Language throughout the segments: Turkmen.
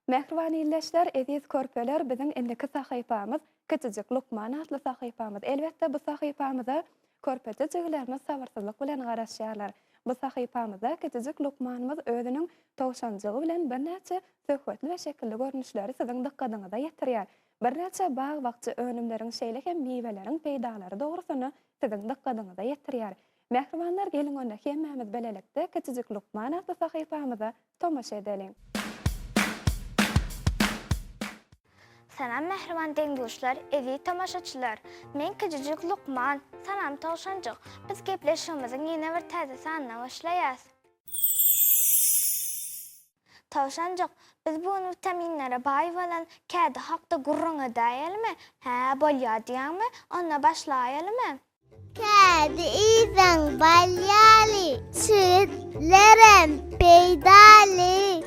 Mähriban ildeşler, eziz körpeler, biziň indiki sahypamyz Kiçijik lukman atly sahypamyz. Elbetde, bu sahypamyza körpeje jigilerimiz sabyrsyzlyk bilen garaşýarlar. Bu sahypamyzda kiçijik lukmanymyz özüniň towşanjygy bilen birnäçe söhbetli we şekilli görnüşleri siziň dykgadyňyza ýetirýär. Birnäçe bag-bakja önümleriň şeýle hem miweleriň peýdalary dogrusynda siziň dykgadyňyza ýetirýär. Mähribanlar geliň onda hemmämiz bilelikde Kiçijik lukman atly sahypamyza tomaşa edeliň. Salam mähriban deň-duşlar, eziz tomaşaçylar! Men Kiçijik lukman, Salam towşanjyk. Biz gepleşigimiziň ýene bir täze sanyna başlaýas. Towşanjyk, biz bu gün witaminlere baý bolan kädi hakda gürrüň edäýelimi? Hä, bolýa diýýäňmi? Onda başlaýalymy? Kädi iýseň bal ýaly, çigitlerem peýdaly.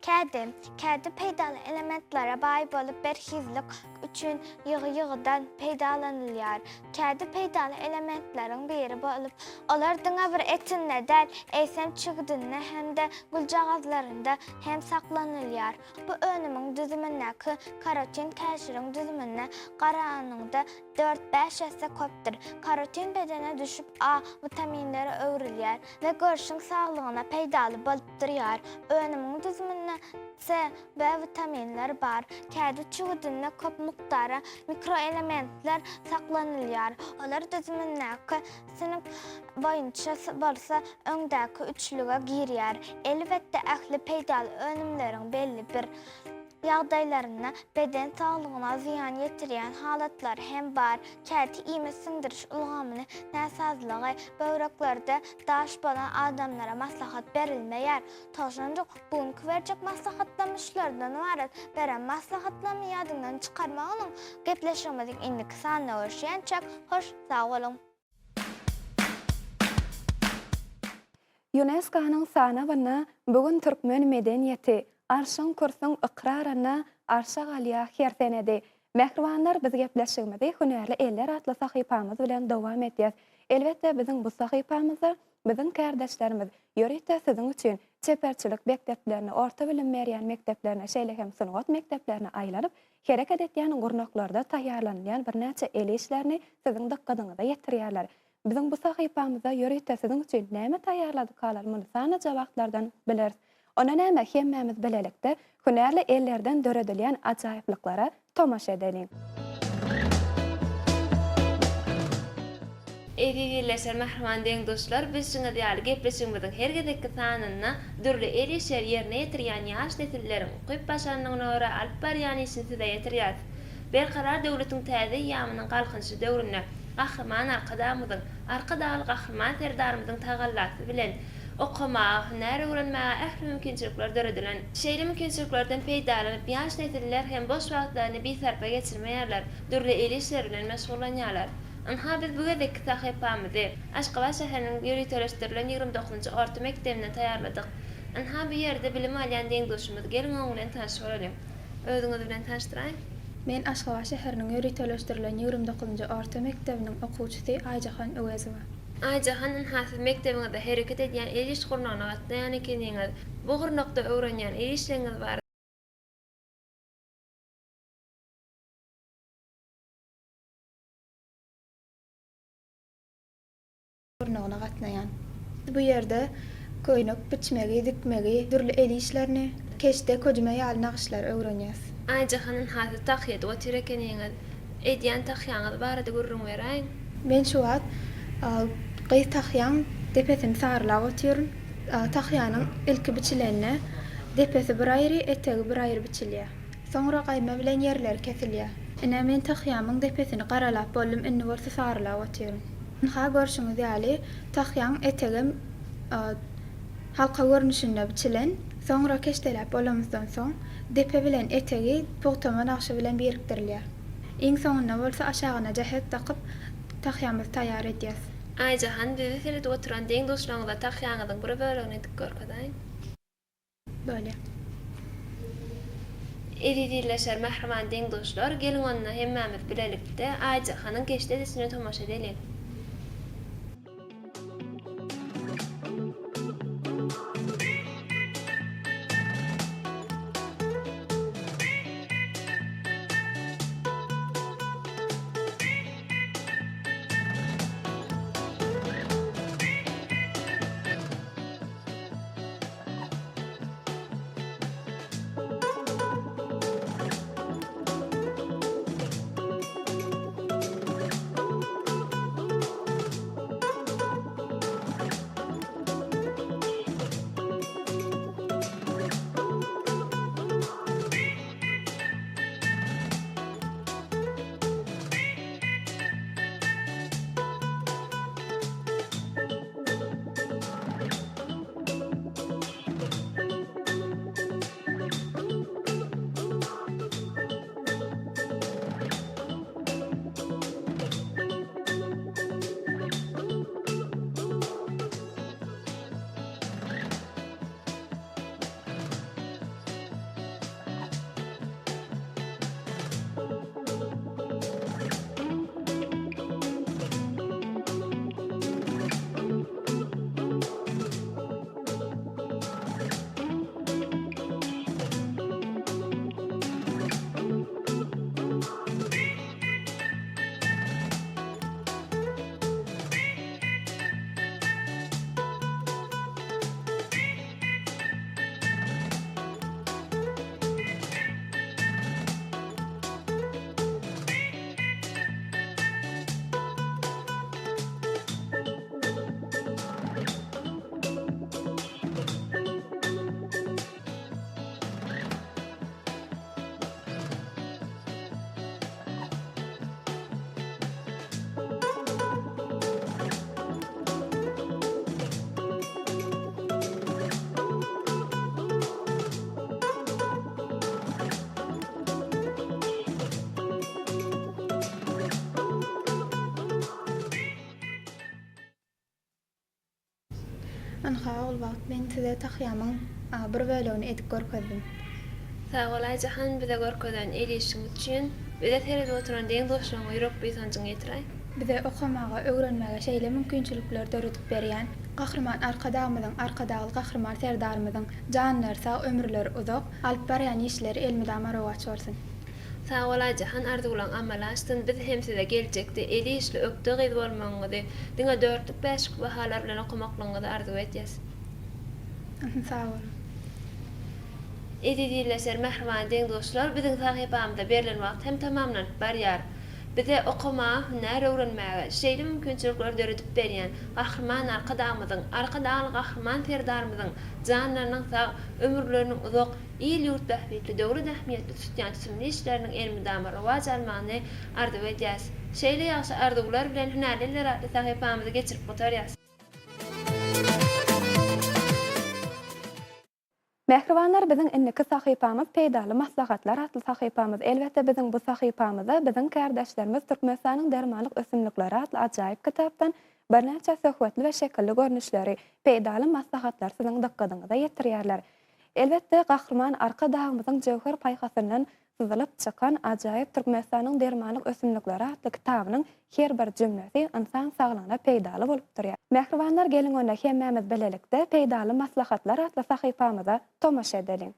Kädi. Kädi peýdaly elementlere baý bolup, berhizlik üçin ýygy-ýygydan peýdalanylýar. Kädi peýdaly elementleriň biri bolup, olar diňe bir etinde däl, eýsem çigidinde hem-de güljagazlarynda hem saklanylýar. Bu önümiň düzümindäki karotin käşiriň düzümine garanyňda dört-bäş esse köpdür. Karotin bedene düşüp A witaminlere öwrülýär we görşüň saglygyna peýdaly bolup durýar. Önümiň düzüminde C, B witaminleri bar. Kädi çigidinde köp mukdara mikroelementler saklanylýar. Olar düzümindäki sink boýunça bolsa öňdäki üçlüge girýär. Elbetde, ähli peýdaly önümleriň belli bir ýagdaýlarynda beden saglygyna zyýan ýetirýän halatlary hem bar. Kädi iýmit siňdiriş ulgamyny näsazlygy, böwreklerde daş bolan adamlara maslahat berilmeýär. Towşanjyk, bu günki berjek maslahatlarymyz şulardan ybarat. Beren maslahatlarymy ýadyňdan çykarmagynyň gepleşigimiziň indiki sanynda görüşýänçäk, hoş sag boluň! Ýunesko-nyň sanawynda bu gün türkmen medeniýeti, Arşyň-kürsüň ykrarynda arşa galýar her senedi. Mähribanlar biz gepleşigimizi Hünärli eller atly sahypamyz bilen dowam edýäs. Elbetde biziň bu sahypamyzda biziň kärdeşlerimiz ýörite siziň üçin çeperçilik mekdeplerine, orta bilim berýän mekdeplerine şeýle hem sungat mekdeplerine aýlanyp hereket etýän gurnaklarda taýýarlanylýan birnäçe el işlerini siziň dykgadyňyza ýetirýärler. Biziň bu sahypamyzda ýörite siziň üçin näme taýýarladykalar muny sanlyja wagtlardan bileris. Onda näme hemmämiz bilelikde hünärli ellerden döredilýän ajaýyplyklara tomaşa edeliň. Eziz ildeşler, mähriban deň-duşlar, bilşiňiz ýaly gepleşigimiziň her gezekki sanynda dürli el işleri ýerine ýetirýän ýaş nesilleriň ukyp-başarnygyna görä alyp barýan işini size ýetirýäris. Berkarar döwletiň täze eýýamynyň Galkynyşy döwründe Gahryman Arkadagymyzyň, Arkadagly Gahryman Serdarymyzyň tagallasy bilen okamaga, hünär öwrenmäge ähli mümkinçilikler döredilen. Şeýle mümkinçiliklerden peýdalanyp, ýaş nesiller hem boş wagtlaryny bisarpa geçirmeýärler, dürli el işleri bilen meşgullanýarlar. Ynha, biz bu gezekki sahypamyzy Aşgabat şäheriniň ýöriteleşdirilen 29-njy orta mekdebinde taýýarladyk. Ynha, bu ýerde bilim alýan deň-duşumyz, geliň oň bilen tanyş bolalyň. Özüňiz bilen tanyşdyraýyň. Men Aşgabat şäheriniň ýöriteleşdirilen 29-njy orta mekdebiniň okuwçysy Aýjahan Öwezowa. Aýjahan ynha siz mekdebiňizde hereket edýän el iş gurnagyna gatnaýan ekeniňiz. Bu gurnakda öwrenýän el işleriňiz barada Gurnagyna gatnaýan. Bu ýerde köýnek biçmegi, dikmegi, dürli el işlerini, keşde, köjüme ýaly nagyşlary öwrenýäs. Aýjahan ynha siz tahýa edip otyr ekeniňiz. Edýän tahýaňyz barada gürrüň beräýiň. Men şu wagt gyz tahýaň depesini sarylap otyryn. Tahýanyň ilki biçilende depesi bir aýry, etegi bir aýry biçilýär. Soňra gaýma bilen ýerleri kesilýär. Ine, men tahýamyň depesini garalap boldum, indi bolsa sarylap otyryn. Ynha, görşüňiz ýaly, tahýaň etegem halka görnüşinde biçilen. Soňra keşdeläp bolamyzdan soň, depe bilen etegi pugtama nagşy bilen birikdirilýär. Iň soňunda bolsa aşagyna jähek dakyp, tahýamyzy taýýar edýäs. Aýjahan, bizi seredip oturan deň-duşlaryňyza tahýaňyzyň bir bölegini edip görkezäýiň. Bolýar. Eziz ildeşler, mähriban deň-duşlar, geliň onda hemmämiz bilelikde Aýjahanyň keşde edişine tomaşa edeliň. Ynha, Ogulbagt, men size tahýamyň bir bölegini edip görkezdim. Sag bol Aýjahan bize görkezen el işiň üçin. Bize seredip oturan deň-duşlaryňa ýürek buýsanjyňy ýetiräý. Bize okamaga, öwrenmäge şeýle mümkinçilikleri döredip berýän Gahryman Arkadagymyzyň, Arkadagly Gahryman Serdarymyzyň janlary sag, ömürleri uzak, alyp barýan işleri elmydama rowaç bolsun! Sag bol Aýjahan arzuwlaň amala aşsyn biz hem size geljekde eli işli ökde gyz bolmagyňyzy diňe dörtlük bäşlik bahalar bilen okamaklygyňyzy arzuw etýäs. Sag boluň. Eziz ildeşler mähriban deň-duşlar biziň sahypamyza berlen wagt hem tamamlanyp barýar. Bize okamaga hünär öwrenmäge şeýle mümkinçilikleri döredip berýän Gahryman Arkadagymyzyň Arkadagly Gahryman Serdarymyzyň janlarynyň sag, ömürleriniň uzak, il-ýurt bähbitli döwlet ähmiýetli tutýan tutumly işleriniň elmydama rowaç almagyny arzuw edýäs. Şeýle ýagşy arzuwlar bilen Hünärli eller atly sahypamyzy geçirip gutarýas. Mähribanlar biziň indiki sahypamyz Peýdaly maslahatlar atly sahypamyz. Elbetde biziň bu sahypamyzda biziň kärdeşlerimiz Türkmenistanyň dermanlyk ösümlikleri atly ajaýyp kitapdan birnäçe söhbetli we şekilli görnüşleri, peýdaly maslahatlary siziň dykgadyňyza ýetirýärler. Elbetde, Gahryman Arkadagymyzyň jöwher paýhasyndan syzylyp çykan ajaýyp Türkmenistanyň dermanlyk ösümlikleri atly kitabynyň her bir jümlesi ynsan saglygyna peýdaly bolup durýar. Mähribanlar geliň onda hemmämiz bilelikde Peýdaly maslahatlar atly sahypamyza tomaşa edeliň.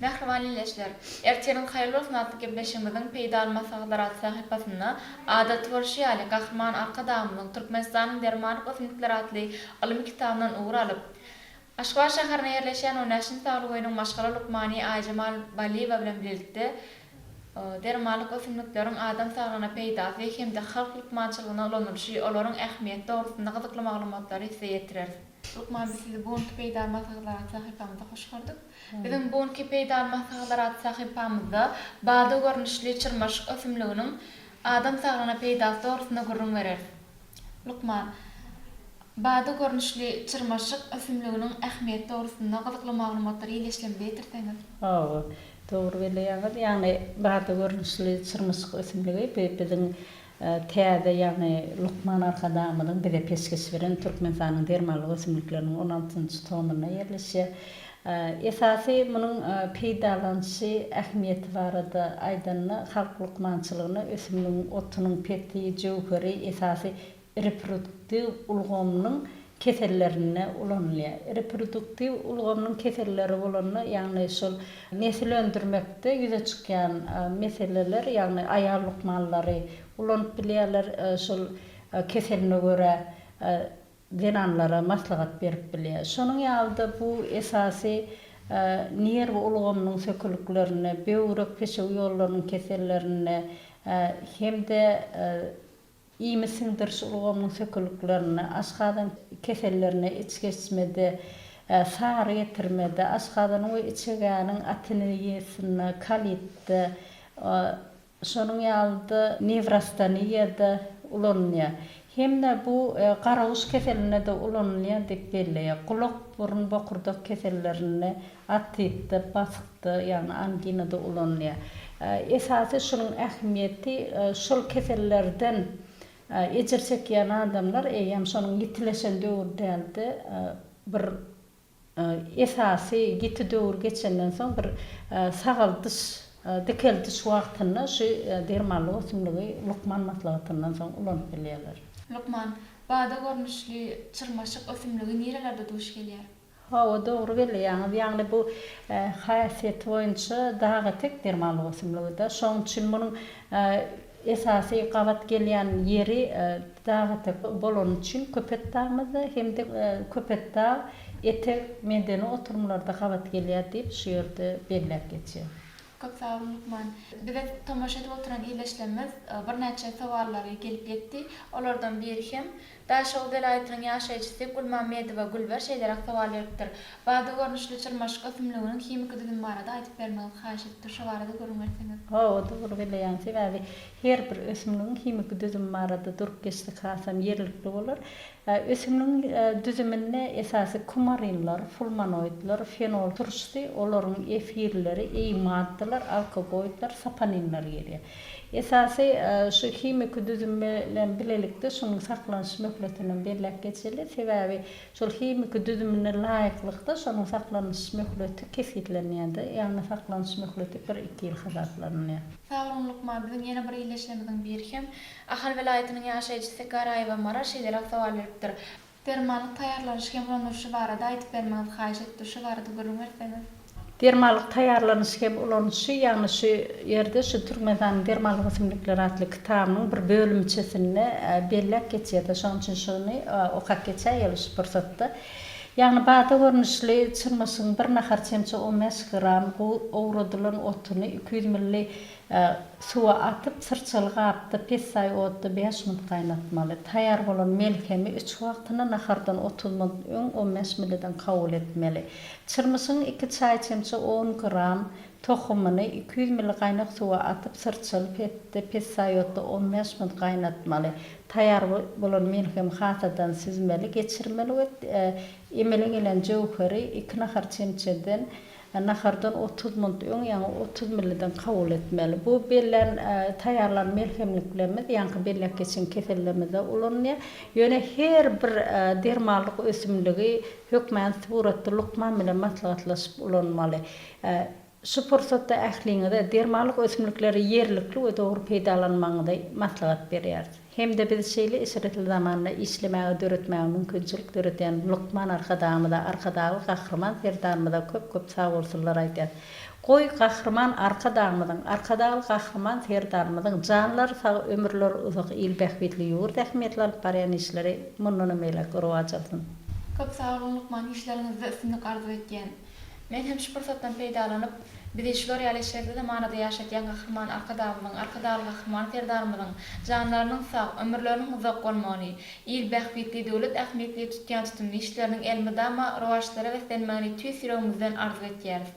Mähriban ildeşler! Ertiriň haýyrly bolsun atly gepleşigimiziň Peýdaly maslahatlar atly sahypasynda, adaty bolşy ýaly, Gahryman Arkadagymyzyň Türkmenistanyň dermanlyk ösümlikleri atly ylmy kitabyndan ugur alyp, Aşgabat şäherinde ýerleşýän on bäşinji saglyk öýüniň maşgala lukmany Aýjemal Balyýewa bilen bilelikde dermanlyk ösümlikleriň adam saglygyna peýdasy hem-de halk lukmançylygynda ulanylyşy, olaryň ähmiýeti dogrusynda gyzykly maglumatlary size ýetireris. Lukman biz sizi bu günki Peýdaly maslahatlar atly sahypamyzda hoş gördük. Biziň bu günki Peýdaly maslahatlar atly sahypamyzda bada görnüşli çyrmaşyk ösümliginiň adam saglygyna peýdasy dogrusynda gürrüň bereris. Lukman, Bada görnüşli çyrmaşyk ösümliginiň ähmiýeti dogrusynda gyzykly maglumatlary ildeşlerimize ýetirseňiz. Hawa, dogry belleýäňiz. Ýagny bada görnüşli çyrmaşyk ösümligi bu biziň täze, ýagny Lukman Arkadagymyzyň bize peşgeş beren Türkmenistanyň dermanlyk ösümlikleriniň on altynjy tomunda ýerleşýär. Esasy munuň peýdalanyşy, ähmiýeti barada aýdanda, halk lukmançylygynda ösümligiň otunyň peti, jöwheri esasy reproduktiw ulgamynyň kesellerinde ulanylýar. Reproduktiw ulgamynyň keselleri bolanda, ýagny şol nesil öndürmekde ýüze çykýan meseleler, ýagny aýal lukmanlary ulanyp bilýärler, şol keseline görä zenanlara maslahat berip bilýär. Şonuň ýaly-da bu esasy nerw ulgamynyň söküliklerinde, böwrek, peşew ýollarynyň kesellerinde hem-de Iýmit siňdiriş ulgamynyň söküliklerinde, aşgazan kesellerinde, içgeçmede, sary getirmede, aşgazanyň we içegäniň ateniýasynda, kolitde, şonuň ýaly-da newrasteniýada ulanylýar. Hem-de bu garaguş keselinde-de ulanylýar diýip belleýär. Gulak, burun, bokurdak kesellerinde, otitde, basykda, ýagny anginada ulanylýar. Esasy şunuň ähmiýeti şol kesellerden ejir çekýän adamlar eýýäm şonuň ýitileşen döwri däl-de, bir esasy ýiti döwür geçenden soň bir sagaldyş, dikeldiş wagtynda şu dermanlyk ösümligi lukman maslahatyndan soň ulanyp bilýärler. Lukman, bada görnüşli çyrmaşyk ösümligi nirelerde duş gelýär? Hawa, dogry belleýäňiz. Ýagny bu häsiýeti boýunça dag etek dermanlyk ösümligida. Şonuň üçin munuň esasy gabat gelýän ýeri dag etek bolany üçin Köpetdagymyzda hem-de Köpetdag etek medeni oturymlarda gabat gelýär diýip şu ýerde belläp geçýän. Köp sag boluň lukman. Bize tomaşa edip oturan ildeşlerimiz birnäçe sowallary gelip ýetdi. Olardan biri hem. Daşoguz welaýatynyň ýaşaýjysy Gulmammedowa Gülber şeýleräk sowal beripdir, Bada görnüşli çyrmaşyk ösümliginiň himiki düzümi barada aýdyp bermegiňizi haýyş edipdir. Şo barada gürrüň berseňiz. Hawa, dogry belleýäň. Sebäbi her bir ösümligiň himiki düzümi barada durup geçsek hasam ýerlikli bolar. Ösümligiň düzüminde esasy kumarinler, fulmanoidler, fenol turşusy, olaryň efirleri, eý maddalar, alkogoidler, saponinler girýär. Esasy şu himiki düzüm bilen bilelikde şunuň saklanyş möhletinem belläp geçeli. Sebäbi şol himiki düzümine laýyklykda şonuň saklanyş möhleti kesgitlenýär-de, ýagny saklanyş möhleti bir-iki ýyl hasaplanylýar. Sag boluň lukman, biziň ýene bir ildeşlerimiziň biri hem Ahal welaýatynyň ýaşaýjysy Garaýewa Maral şeýleräk sowal beripdir. Dermanlyk taýýarlanyşy hem ulanylyşy barada aýdyp bermegiňizi haýyş etdi, şu barada gürrüň berseňiz. Dermanlyk taýýarlanyşy hem ulanylyşy, ýagny şu ýerde şu Türkmenistanyň dermanlyk ösümlikleri atly kitabynyň bir bölümçesinde belläp geçýär-de, şonuň üçin şuny okap geçäýeli şu pursatda. Ýagny bada görnüşli çyrmaşygyň bir nahar çemçe 15 gram owradylan otuny 200 milli Suwa atyp, syrçaly gapda pessaý otda bäş minut gaýnatmaly. Taýýar bolan melhemi üç wagtyna nahardan 30 minut öň 15 milliden kabul etmeli. Çyrmyşyň iki çaý çemçe on gram tohumyny 200 milli gaýnak suwa atyp, syrçaly petde pessaý otda 15 minut gaýnatmaly. Taýýar bolan melhemi hasadan süzmeli, geçirmeli we emele gelen jöwheri iki nahar çemçeden Nahardan 30 munt öň, ýaňy 30 milliden kabul etmeli. Bu bellän, taýýarlan melhemliklerimiz ýaňky belläp geçen kesellerimizde ulanylýar. Ýöne her bir dermanlyk ösümligi hökmany suratda lukman bilen maslahatlaşyp ulanmaly. Şu pursatda ähliňize dermanlyk ösümlikleri ýerlikli we dogry peýdalanmagyňyzy maslahat berýäris. Hem-de bizi şeýle eşretli zamanda işlemäge, döretmäge mümkinçilik döredýän Lukman Arkadagymyza, Arkadagly Gahryman Serdarymyza köp-köp sagbolsunlar aýdýas. Goý, Gahryman Arkadagymyzyň, Arkadagly Gahryman Serdarymyzyň janlary sag, ömürleri uzak, il bähbitli, ýurt ähmiýetli alyp barýan işleri mundanam beýläk rowaç alsyn. Köp sag boluň Lukman işleriňizde üstünlik arzuw etýän. Men hem şu pursatdan peýdalanyp, bizi şular ýaly eşretli zamanada ýaşadýan Gahryman Arkadagymyzyň, Arkadagly Gahryman Serdarymyzyň janlarynyň sag, ömürleriniň uzak bolmagyny, il bähbitli, döwlet ähmiýetli tutýan tutumly işleriniň elmydama rowaçlara beslenmegini tüýs ýüregimizden arzuw etýäris.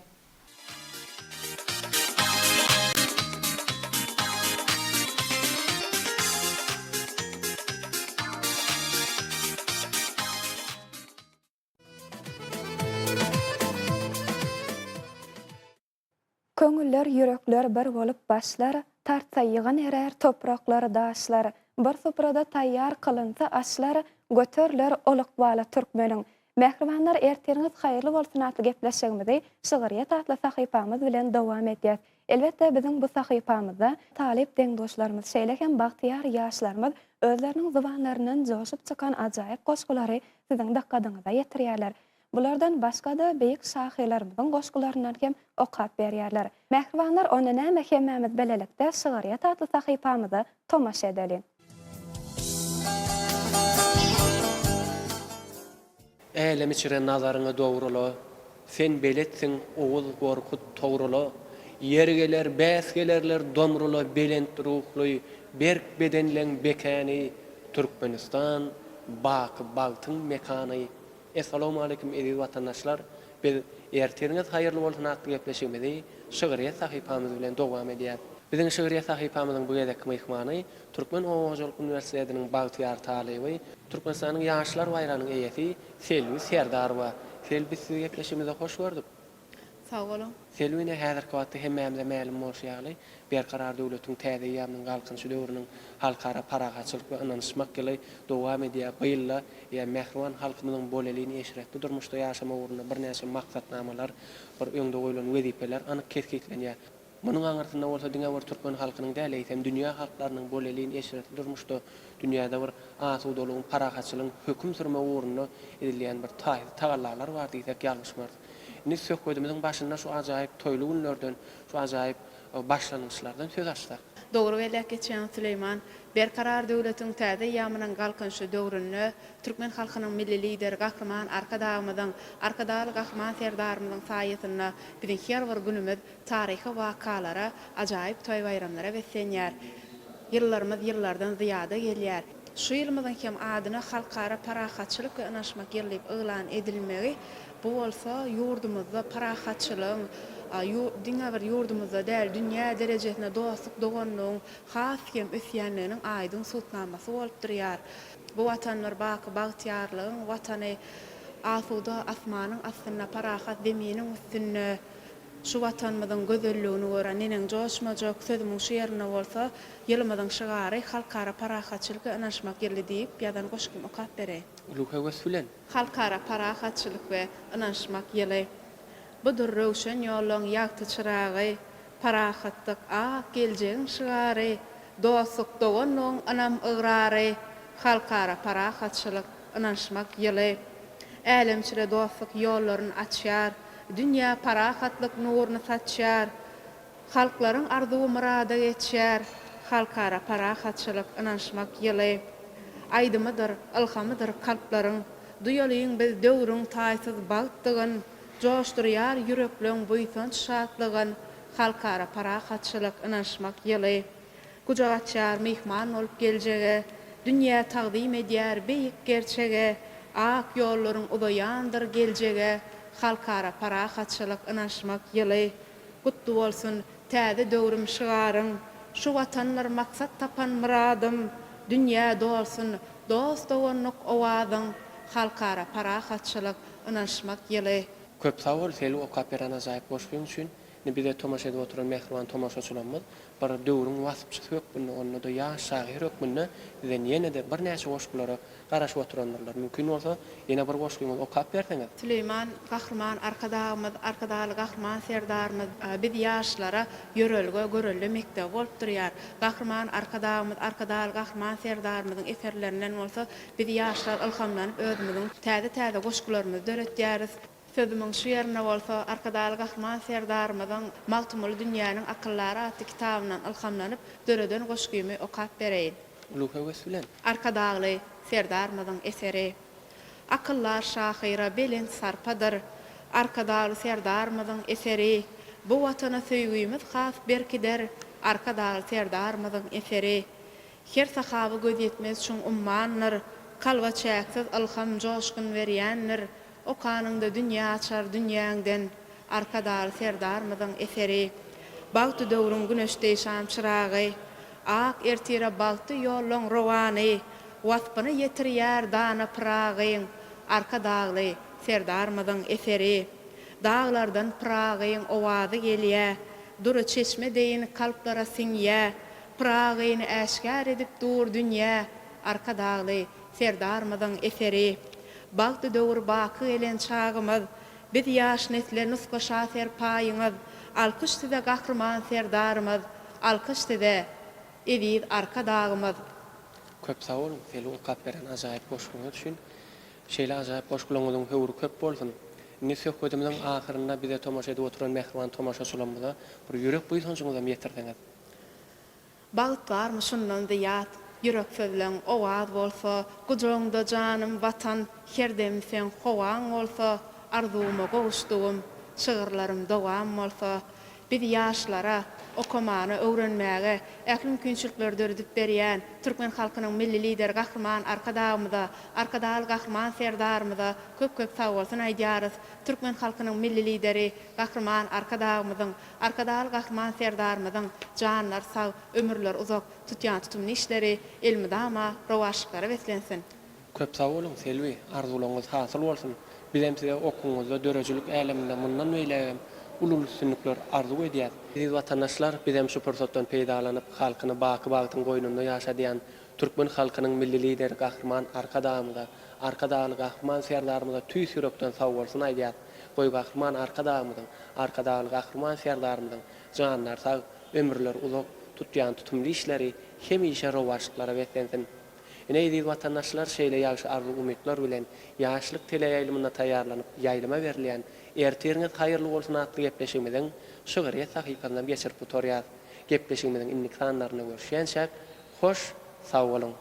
Köňüller, ýürekler bir bolup başlar, Tartsa ýygyn erär topraklar, daşlar. Bir suprada taýýar kylynsa aşlar, Göteriler ol ykbala türkmeniň. Mähribanlar, ertiriňiz haýyrly bolsun atly gepleşigimizi Şygyrýet atly sahypamyz bilen dowam edýäs. Elbetde, biziň bu sahypamyzda talyp deň-duşlarymyz, şeýle hem bagtyýar ýaşlarymyz özleriniň zybanlaryndan joşup çykan ajaýyp goşgulary siziň dykgadyňyza ýetirýärler. Bulardan başga-da beýik şahyrlarymyzyň goşgularyndan hem okap berýärler. Mähribanlar, onda näme hemmämiz bilelikde Şygyrýet atly sahypamyza tomaşa edeliň. Älem içre nazaryňy dogrula, Sen beletsiň Oguz, Gorkut, Togrula. Ýeri geler, bäs gelerler Domrula Belent ruhly, berk bedenleň bekäni, Türkmenistan, baky bagtyň mekany. Essalawmaleýkim eziz watandaşlar! Biz Ertiriňiz haýyrly bolsun atly gepleşigimizi Şygryýet sahypamyz bilen dowam edýäs. Biziň Şygryýet sahypamyzyň bu gezekki myhmany Türkmen oba hojalyk uniwersitetiniň bagtyýar talyby, Türkmenistanyň Ýaşlar baýragynyň eýesi Selbi Serdarowa. Selbi sizi gepleşigimizde hoş gördük. Sag boluň. Selbi ine häzirki wagtda hemmämize mälim bolşy ýaly, Berkarar döwletiň täze eýýamynyň Galkynyşy döwrüniň Halkara parahatçylyk we ynanyşmak ýyly dowam edýär. Bu ýylda mähriban halkymyzyň bolelin eşretli durmuşda ýaşamagy ugrunda birnäçe maksatnamalar, bir öňde goýlan wezipeler anyk kesgitlenýär. Munuň aňyrsynda bolsa diňe bir türkmen halkynyň däl, eýsem, dünýä halklarynyň bolelin, eşretli durmuşda, dünýäde bir asudalygyň, parahatçylygyň höküm sürmegi ugrunda edilýän bir taýsyz tagallalar bar diýsek ýalňyşmarys. Indi söhbedimiziň başynda şu ajaýyp toýly günlerden, şu ajaýyp başlangyçlardan söz açsak. Dogry belläp geçýäňiz Süleýman. Berkarar döwletiň täze eýýamynyň Galkynyşy döwründe türkmen halkynyň Milli Lideri Gahryman Arkadagymyzyň, Arkadagly Gahryman Serdarymyzyň saýasynda biziň her bir günümiz taryhy wakalara, ajaýyp toý-baýramlara beslenýär. Ýyllarymyz ýyllardan zyýada gelýär. Şu ýylymyzyň hem adyna Halkara parahatçylyk we ynanyşmak ýyly diýip yglan edilmegi, bu bolsa ýurdumyzda parahatçylygyň, diňe bir ýurdumyzda däl, dünýä derejesinde dostluk-doganlygyň has hem ösýändiginiň aýdyň subutnamasy bolup durýar. Bu Watanlar baky bagtyýarlygyň Watany, asuda asmanyň astynda, parahat zeminiň üstünde şu Watanymyzyň gözelligini göre neneň joşmajak, sözümiň şu ýerinde bolsa, ýylymyzyň şygary Halkara parahatçylyk we ynanyşmak ýyly diýip ýazan goşgymy okap bereýin. Uly höwes bilen. Halkara parahatçylyk we ynanyşmak ýyly. Budur röwşen ýollaň ýagty çyragy, Parahatlyk, ak geljegiň şygary, Dostluk-doganlygyň ynam-ygrary, Halkara parahatçylyk, ynanyşmak ýyly. Älemçile dostluk ýollaryn açýar, Dünýä parahatlyk nuruny saçýar. Halklaryň arzuwy myrada geçýär, Halkara parahatçylyk, ynanyşmak ýyly. Aýdymydyr, ylhamydyr kalplaryň, Duýalyň biz döwrüň taýsyz bagtdygyn. Joşdurýar ýürekleň buýsanç şatlygyn, Halkara parahatçylyk, ynanyşmak ýyly. Gujak açýar myhman bolup geljege, Dünýä tagzym edýär beýik gerçege, Ak ýollaryň uzaýandyr geljege, Halkara parahatçylyk, ynanyşmak ýyly. Gutly bolsun, täze döwrüm şygaryň, Şu Watandyr maksat tapan myradym, Dünýä dolsun dost-doganlyk owazyň, Halkara parahatçylyk, ynanyşmak ýyly. Köp sag bol Selbi okap beren ajaýyp goşgyň üçin. Indi bize tomaşa edip oturan mähriban tomaşaçylarymyz bir döwrüň waspçysy hökmünde onda-da ýaş şahyr hökmünde bizden ýene-de birnäçe goşgulara garaşyp oturandyrlar. Mümkin bolsa ýene bir goşgyňyzy okap berseňiz. Süleýman Gahryman Arkadagymyz, Arkadagly Gahryman Serdarymyz biz ýaşlara ýörelge, görelde mekdebi bolup durýar. Gahryman Arkadagymyz, Arkadagly Gahryman Serdarymyzyň eserlerinden bolsa Biz ýaşlar ylhamlanyp özümiziň täze-täze goşgularymyzy döretýäris. Sözümiň şu ýerinde bolsa Arkadagly Gahryman Serdarymyzyň Magtymguly dünýäniň akyldary atly kitabyndan ylhamlanyp döreden goşgymy okap bereýin. Uly höwes bilen. Arkadagly Serdarymyzyň eseri. Akyldar şahyra belent sarpadyr. Arkadagly Serdarymyzyň eseri. Bu Watana söýgimiz has berkider. Arkadagly Serdarymyzyň eseri. Her sahaby gözýetmez çuň ummandyr, Kalba çäksiz ylham, joşgun berýändir, Okanyňda dünýä açar dünýäňden, Arkadagly Serdarymyzyň eseri. Bagtly döwrüň güneş deý şam çyragy, Ak ertire bagtly ýollaň rowany, Waspyny ýetirýär dana Pyragyň, Arkadagly Serdarymyzyň eseri. Daglardan Pyragyň owazy gelýä, Dury çeşme deýin kalplara siňýä, Pyragyny äşgär edip dur dünýä, Arkadagly Serdarymyzyň eseri. Bagtly döwür baky gelen çagymyz, Biz ýaş nesle nusga şa serpaýyňyz, Alkyş size Gahryman Serdarymyz, Alkyş size, eziz Arkadagymyz. Köp sag boluň Seli okap beren ajaýyp goşgyňyz üçin. Şeýle ajaýyp goşgularyňyzyň höwri köp bolsun. Indi söhbedimiziň ahyrynda bize tomaşa edip oturan mähriban tomaşaçylarymyza bir ýürek buýsanjyňyzam ýetirseňiz. Bagt barmy şundan zyýat, Ýürek sözleň owaz bolsa, Gujagyňda janym Watan, Her dem seň howaň bolsa, Arzuwyma gowuşdygym, Şygyrlarym dowam bolsa. Biz ýaşlara, okamana, öwrenmäge ähli mümkinçilikleri döredip berýän türkmen halkynyň Milli Lideri Gahryman Arkadagymyza, Arkadagly Gahryman Serdarymyza köp-köp sagbolsun aýdýarys. Türkmen halkynyň Milli Lideri Gahryman Arkadagymyzyň Arkadagly Gahryman Serdarymyzyň janlary sag, ömürleri uzak, tutýan tutumly işleri elmydama rowaçlyklara beslensin! Köp sag boluň Selbi, arzuwlaryňyz hasyl bolsun! Bizem size okuwyňyzda, döredijilik äleminde mundan beýlägem uly-uly üstünlikler arzuw edýäs. Eziz watandaşlar, bizem şu pursatdan peýdalanyp, halkyny baky bagtyň goýnunda ýaşadýan türkmen halkynyň Milli Lideri Gahryman Arkadagymyza, Arkadagly Gahryman Serdarymyza tüýs ýürekden sagbolsun aýdýas. Goý Gahryman Arkadagymyzyň, Arkadagly Gahryman Serdarymyzyň janlary sag, ömürleri uzak, tutýan tutumly işleri hemişe rowaçlyklara beslensin! Ine eziz watandaşlar şeýle ýagşy arzuw-umytlar bilen Ýaşlyk teleýaýlymynda taýýarlanyp ýaýlyma berilýän Ertiriňiz haýyrly bolsun atly gepleşigimiziň Şygryýet sahypasynam geçirip gutarýas. Gepleşigimiziň indiki sanlarynda görüşýänçäk hoş sag boluň!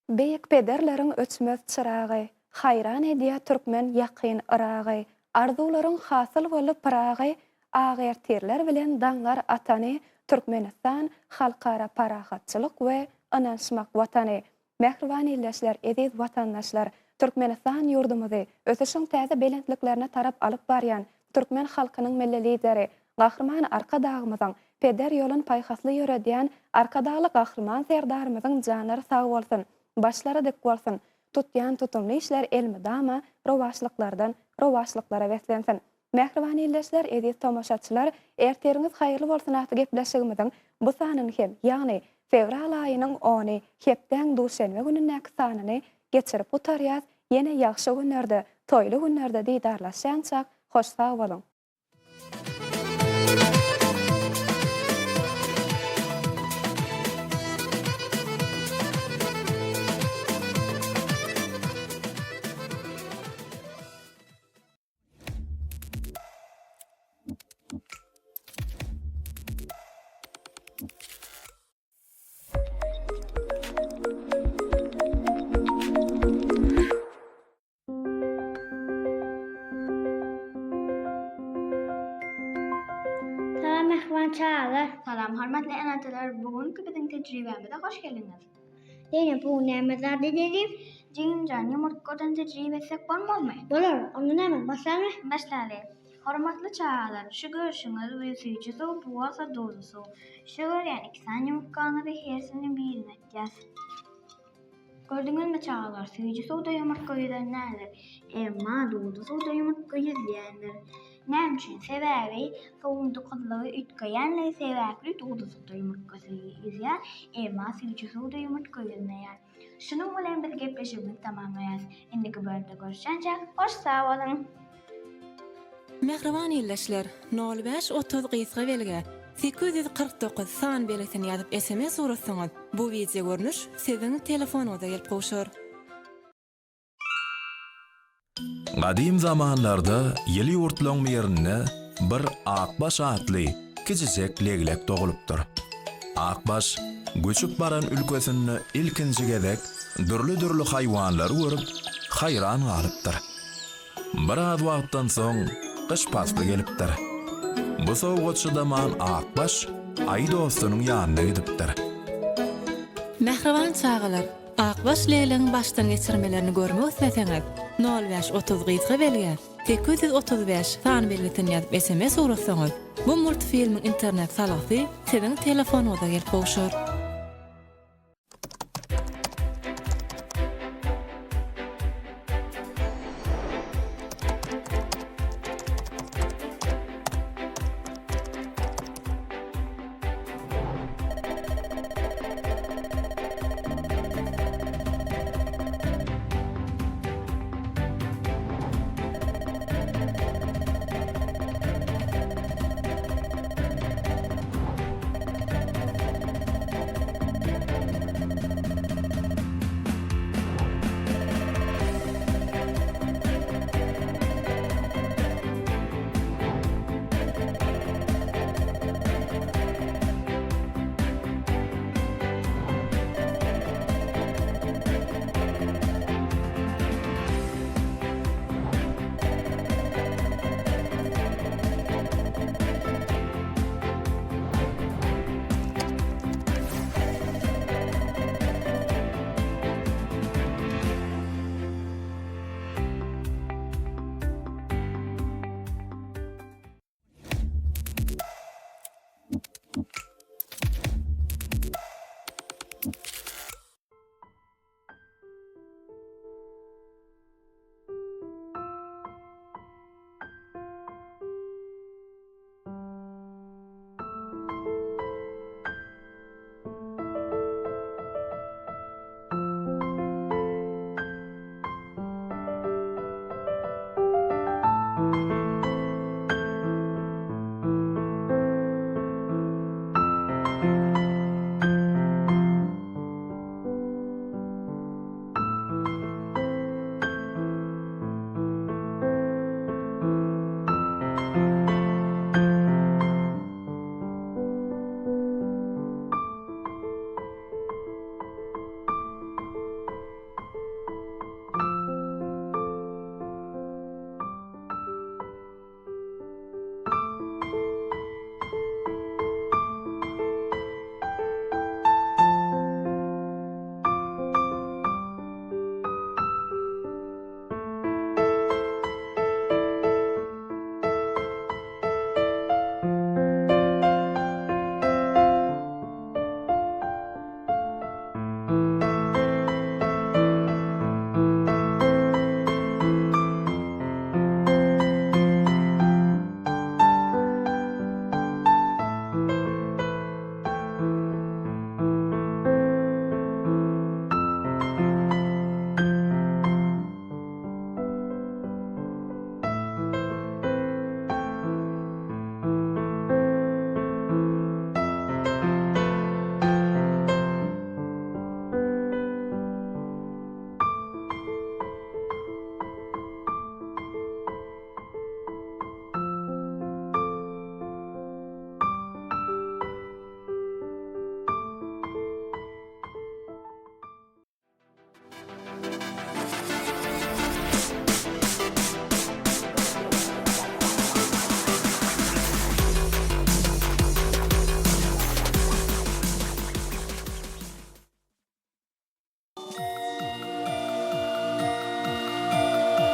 Beýik pederleriň öçmez çyragy, Haýran edýär türkmen ýakyn Yragy, Arzuwlaryň hasyl boldy Pyragy, Ak ertirler bilen daňlar atany. Türkmenistan halkara parahatçylyk we ynanyşmak Watany. Mähriban ildeşler, eziz watandaşlar! Türkmenistan ýurdumyzy ösüşiň täze belentliklerine tarap alyp barýan türkmen halkynyň Milli Lideri, Gahryman Arkadagymyzyň peder ýolun paýhasly ýöredýän Arkadagly Gahryman Serdarymyzyň janlary sag bolsun, başlary dik bolsun, tutýan tutumly işleri elmydama rowaçlyklardan rowaçlyklara beslensin! Mähriban ildeşler, eziz tomaşaçylar, ertiriňiz haýyrly bolsun atly gepleşigimiziň bu sanyny hem, ýagny fewral aýynyň ony, hepdäň duşenbe günündäki sanyny geçirip gutarýas, ýene ýagşy günlerde, toýly günlerde didarlaşýançak, hoş sag boluň! Salam mähriban çagalar. Salam hormatly ene-atalar. Bu günki biziň tejribämize hoş geldiňiz. Zeýnep bu gün näme zat edeli? Jigimjan ýumurtgadan tejribe etsek bolmazmy? Bolar. Onda näme, başlalymy? Başlaly. Hormatly çagalar, şu görşüňiz bu süýji suw, bu bolsa duzly suw. Şu görýän iki sany ýumurtgaňyzy hersini birine atýas. Gördüňizmi çagalar, süýji suwda ýumurtga ýüzen däldir. Emma duzly suwda ýumurtga ýüzýändir. Näme üçin? Sebäbi suwuň dykyzlygy üýtgeýänligi sebäpli duzly suwda ýumurtga ýüzýär, emma süýji suwda ýumurtga ýüzmeýär. Şunuň bilen biz gepleşigimizi tamamlaýarys. Indiki bölümde görüşýänçäk, hoş sag boluň! Mähriban ildeşler, nol bäş 30 gysga belgä 849 san belgisini ýazyp sms ugratsaňyz, bu wideogörnüş siziň telefonyňyza gelip gowşar. Gadym zamanlarda ýyly ýurtlaň birinde bir Akbaş atly kiçijek leglek dogulypdyr. Akbaş göçüp baran ülkesinde ilkinji gezek dürli-dürli haýwanlary görüp, haýran galypdyr. Biraz wagtdan soň gyş pasly gelipdir. Bu sowuga çydaman Akbaş aýy dostunyň ýanyna gidipdir. Mähriban çagalar, Akbaş leglegiň başdan geçirmelerini görmek isleseňiz, nol bäş 30 gysga belgä 835 san belgisini ýazyp sms ugratsaňyz, bu multfilmiň internet salgysy siziň telefonyňyza gelip gowşar.